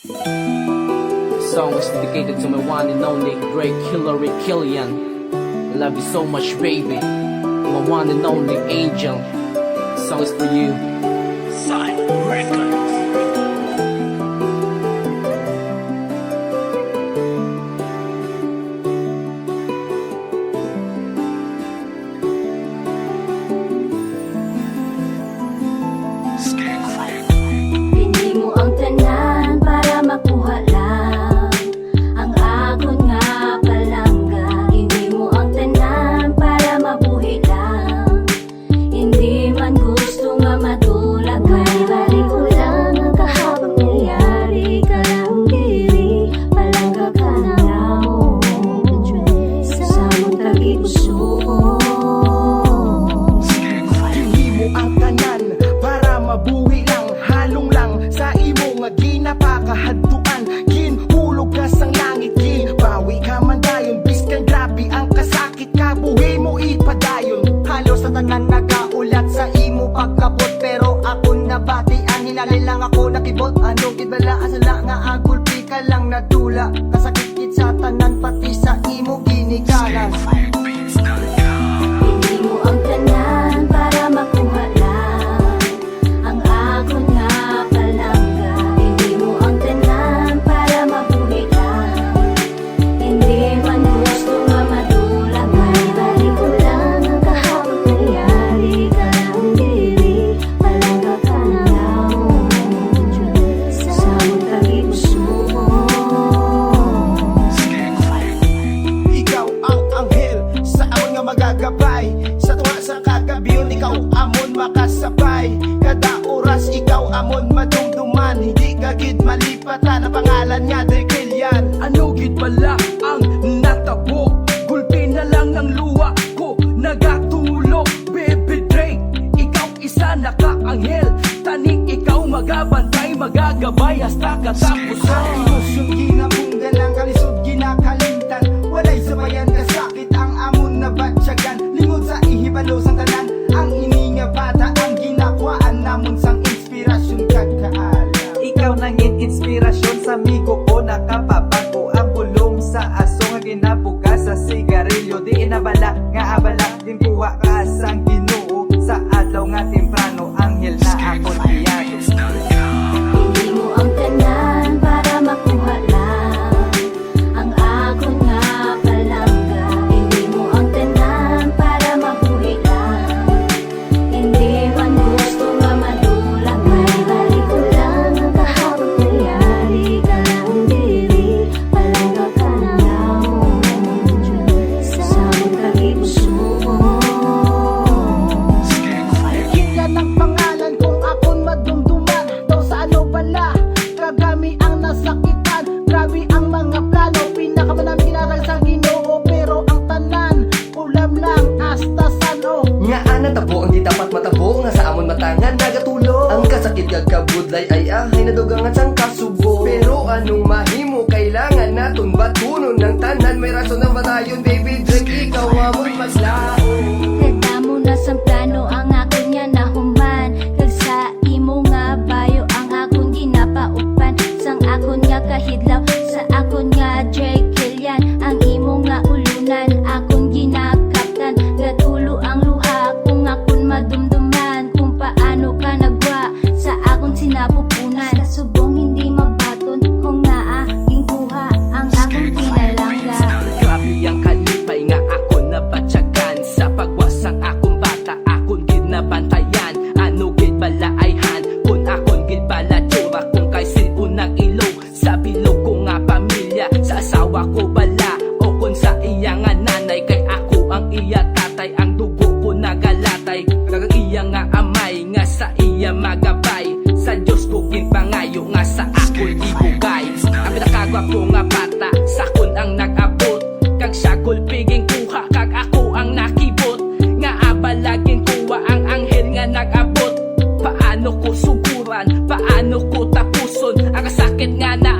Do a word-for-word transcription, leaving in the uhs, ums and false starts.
This song is dedicated to my one and only Drake Hillary Killian. I love you so much, baby. My one and only angel. This song is for you. Side Records. Ginhimo ang tanan para makuha lang ang akon nga palangga. Ginhimo ang tanan para mabuhi lang. Hindi man gusto nga matulak ka. May balik ko lang ang kahapon nangyari ka lang diri. Palangga ka na lang. Sa among tagipusoon. Ginhimo ang tanan para mabuhi lang. Halong lang sa imo nga ginapakahadtuan. Ginhulog ka sang langit, ginbawi ka man dayon. Biskang grabe ang kasakit, kabuhi mo ipadayon. Halos ang tanan nagaulat sa imo pagkabot, pero akon nabatian, hinali lang ako nakibot. Ano gid bala ang sala nga ang gulpi ka lang nadula? Kasakit gid sa tanan, pati sa imo ginikanan. Ginhimo ang tanan para makuha lang ang akon nga palangga. Ginhimo ang tanan para mabuhi lang. Hindi man gusto nga matulak. May balik ko lang ang kahapon nangyari ka lang diri. Palangga ka na lang. Sa among tagipusoon. Ikaw ang anghel sa amon nga magagabay. Sa tunga sa kagabion, ikaw amon makasabay. Kada oras, ikaw amon madumduman. Hindi ka gid malipatan ang pangalan nga Drake Killian. Ano gid bala ang natabo? Gulpi na lang ng luwa ko nagatulo. Baby Drake, ikaw isa na ka anghel. Taning ikaw magabantay, magagabay hasta katapusan. Emosyon ginabunggan, ang kalisod ginakalimtan. Walay sabayan kasakit ang amon nabatyagan. Lingod sa ihibalo sang tanan, ang ini nga bata ang ginakuhaan namon sang inspirasyon kag kaalam. Ikaw nangin inspirasyon sa migo ko, nakapabago ang bulong sa aso nga ginabugas sa sigarilyo. Di inabala nga abala, ginkuha ka sang Ginoo sa adlaw nga temprano, anghel na akon giyato. Ginhimo ang tanan para makuha lang ang akon nga palangga. Ginhimo ang tanan para mabuhi lang. Hindi man gusto nga madula. May balik ko lang ang kahapon nangyari ka lang diri. Palangga ka na lang sa among tagipusoon. Killian ang pangalan kung akon madumduman. Daw sa ano bala, kagami ang nasakitan. Grabe ang mga plano, pinakamanami ginatag sa Ginoo. Pero ang tanan, kulam lang, hasta sano. Nga ana tabo ang di dapat matabo, nga sa amon mata nga nagatulo. Ang kasakit kag kabudlay ay ahay nadugangan sang kasubo. Pero anong mahimo, kailangan naton batunon ang tanan. May rason ang batayon, baby Drake, ikaw amon maglaom. Nadamo na sang plano ang akon nga nahuman, kag sa imo nga bayo ang akon ginapaupan. Sang akon nga kahidlaw, sa akon nga Drake Killian, ang imo nga ulunan akon ginakaptan. Gatulo ang luha kung akon madumduman, kung paano ka nagwa sa akon sinapupunan. Sa subong hindi mabaton kung ngaa ginkuha ang akon pinalangga. Grabe ang kalipay nga akon nabatyagan. Sa pagwa sang akon bata, akon gid nabantayan. Ano gid bala ayhan, kun akon gid bala tsura, kung kay sin-o nag-ilo sa bilog ko nga pamilya, sa asawa ko bala, o kun sa iya nga nanay, kay ako ang iya tatay, ang dugo ko nagalatay, kag ang iya nga amay nga sa iya magabay. Sa Dios ko ginpangayo nga sa akon ibugay ang pinakagwapo nga bata sa akon ang nag-abot, kag siya gulpi ginkuha kag ako ang nakibot. Nga abala ginkuha ang anghel nga nag-abot. Paano ko suguran? Paano ko tapuson ang kasakit nga na